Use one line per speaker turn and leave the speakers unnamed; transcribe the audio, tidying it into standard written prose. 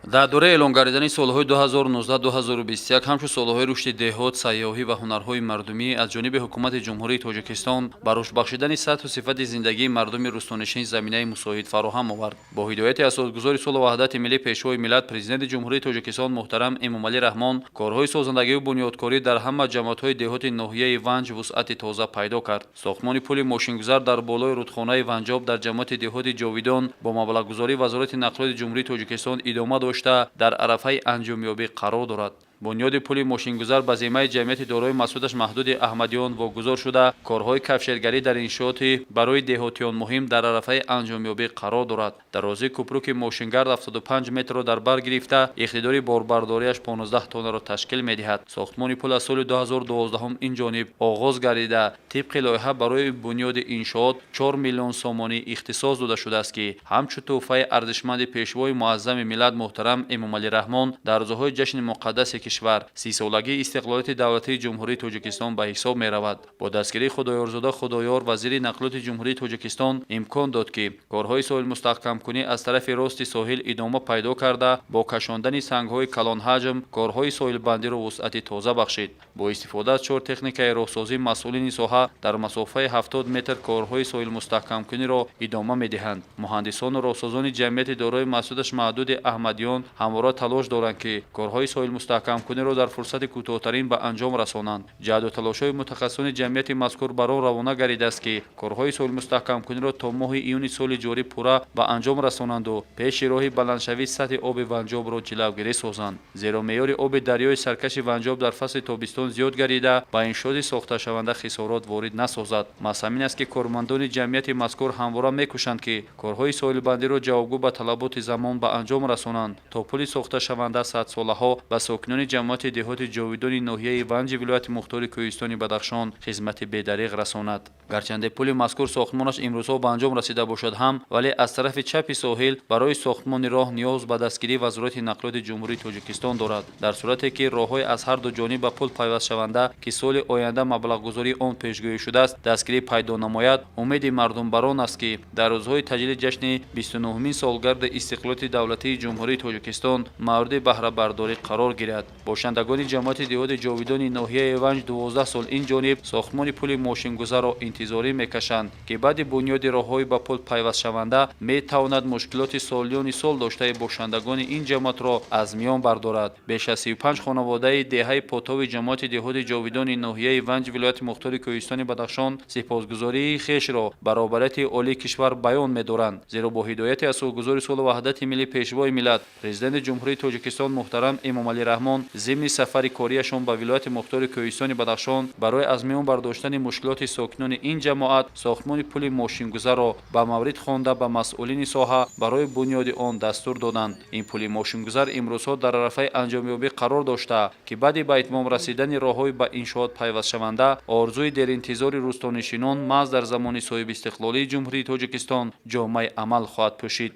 Дар доираи эълон гардидани солҳои 2019-2021 ҳамчун солҳои рушди деҳот, сайёҳӣ ва ҳунарҳои мардумӣ аз ҷониби Ҳукумати Ҷумҳурии Тоҷикистон ба рушд бахшидани сатҳу сифати зиндагии мардуми рӯстонишин заминаи мусоид фароҳам овард. Бо ҳидояти Асосгузори сулҳу ваҳдати миллӣ, Пешвои миллат, Президенти Ҷумҳурии Тоҷикистон муҳтарам Эмомалӣ Раҳмон корҳои созандагиву бунёдкорӣ дар ҳама ҷамоатҳои деҳоти ноҳияи Ванҷ вусъати тоза пайдо кард. Сохтмони пули мошингузар дар болои рудхонаи Ванҷоб дар ҷамоати деҳоти Ҷовидон бо маблағгузории Вазорати нақлиёти Ҷумҳурии Тоҷикистон идома дошта, дар арафаи анҷомёбӣ қарор дорад. Бунёди пули мошингузар ба зиммаи ҷамъияти дорои масъулияташ маҳдуди Аҳмадиён вогузор шуда, корҳои кафшергарӣ дар иншооти барои деҳотиён муҳим дар арафаи анҷомёбӣ қарор дорад. Дарозии кӯпруки мошингард 75 метрро дар бар гирифта, иқтидори борбардориаш 15 тоннаро ташкил медиҳад. Сохтмони пул аз соли 2012 ин ҷониб оғоз гардида, тибқи лоиҳа барои бунёди иншоот 4 миллион сомонӣ ихтисос дода шудааст, ки ҳамчун тӯҳфаи арзишманди Пешвои муаззами миллат муҳтарам Эмомалӣ Раҳмон дар рӯзҳои ҷашни муқаддаси кишвар, 30-солагии истиқлолияти давлатии Ҷумҳурии Тоҷикистон ба ҳисоб меравад. Бо дастгирии Худоёрзода Худоёр, вазири нақлиёти Ҷумҳурии Тоҷикистон, имкон дод, ки корҳои соҳилмустаҳкамкунӣ аз тарафи рости соҳил идома пайдо карда, бо кашондани сангҳои калонҳаҷм корҳои соҳилбандиро вусъати тоза бахшид. Бо истифода аз чор техникаи роҳсозӣ масъулини соҳа дар масофаи 70 метр корҳои соҳилмустаҳкамкуниро идома медиҳанд. Муҳандисону роҳсозони ҷамъияти дорои масъулияташ маҳдуди Аҳмадиён ҳамвора талош доранд, ки корҳои соҳилмустаҳкамкуниро дар фурсати кӯтоҳтарин ба анҷом расонанд. Ҷаҳду талошҳои мутахассисони ҷамъияти мазкур бар он равона гардидааст, ки корҳои соҳилмустаҳкамкуниро то моҳи июни соли ҷорӣ пурра ба анҷом расонанду пеши роҳи баландшавии сатҳи оби Ванҷобро ҷилавгирӣ созанд, зеро меъёри оби дарёи саркаши Ванҷоб дар фасли тобистон зиёд гардида, ба иншооти сохташаванда хисорот ворид насозад. Маҳз ҳамин аст, ки кормандони ҷамъияти мазкур ҳамвора мекӯшанд, ки корҳои соҳилбандиро ҷавобгӯ ба талаботи замон ба анҷом расонанд, то пули сохташаванда садсолаҳо ба сокинони ҷамоати деҳоти Ҷовидони ноҳияи Ванҷи вилояти мухтори Кӯҳистони Бадахшон хизмати бедареғ расонад. Гарчанде пули мазкур сохтмонаш имрӯзҳо ба анҷом расида бошад ҳам, вале аз тарафи чапи соҳил барои сохтмони роҳ ниёз ба дастгирии Вазорати нақлиёти Ҷумҳурии Тоҷикистон дорад. Дар сурате ки роҳҳои аз ҳарду ҷониб ба пул пайвастшаванда, ки соли оянда маблағгузории он пешгӯӣ шудааст, дастгирӣ пайдо намояд, умеди мардум бар он аст, ки дар рӯзҳои таҷлили ҷашни 29-умин солгарди истиқлолияти давлатии Ҷумҳурии Тоҷикистон мавриди баҳрабардорӣ қарор гирад. Бошандагони ҷамоати деҳоти Ҷовидони ноҳияи Ванҷ 12 сол ин ҷониб сохтмони пули мошингузарро интизорӣ мекашанд, ки баъди бунёди роҳҳои ба пул пайвастшаванда метавонад мушкилоти солиёни сол доштаи бошандагони ин ҷамоатро аз миён бардорад. Беш аз 35 хонаводаи деҳаи Потови ҷамоати деҳоти Ҷовидони ноҳияи Ванҷ вилояти мухтори Кӯҳистони Бадахшон сипосгузории хешро ба роҳбарияти олии кишвар баён медоранд, зеро бо ҳидояти Асосгузори сулҳу ваҳдати миллӣ, Пешвои миллат, Президенти Ҷумҳурии Тоҷикистон муҳтарам Эмомалӣ Раҳмон зимни сафари кориашон ба вилояти мухтори Кӯҳистони Бадахшон барои аз миён бардоштани мушкилоти сокинони ин ҷамоат сохтмони пули мошингузарро ба маврид хонда, ба масъулини соҳа барои бунёди он дастур доданд. Ин пули мошингузар имрӯзҳо дар арафаи анҷомёбӣ қарор дошта, ки баъди ба итмом расидани роҳҳои ба иншоот пайвастшаванда орзуи деринтизори рӯстонишинон маҳз дар замони соҳибистиқлолии Ҷумҳурии Тоҷикистон ҷомаи амал хоҳад пӯшид.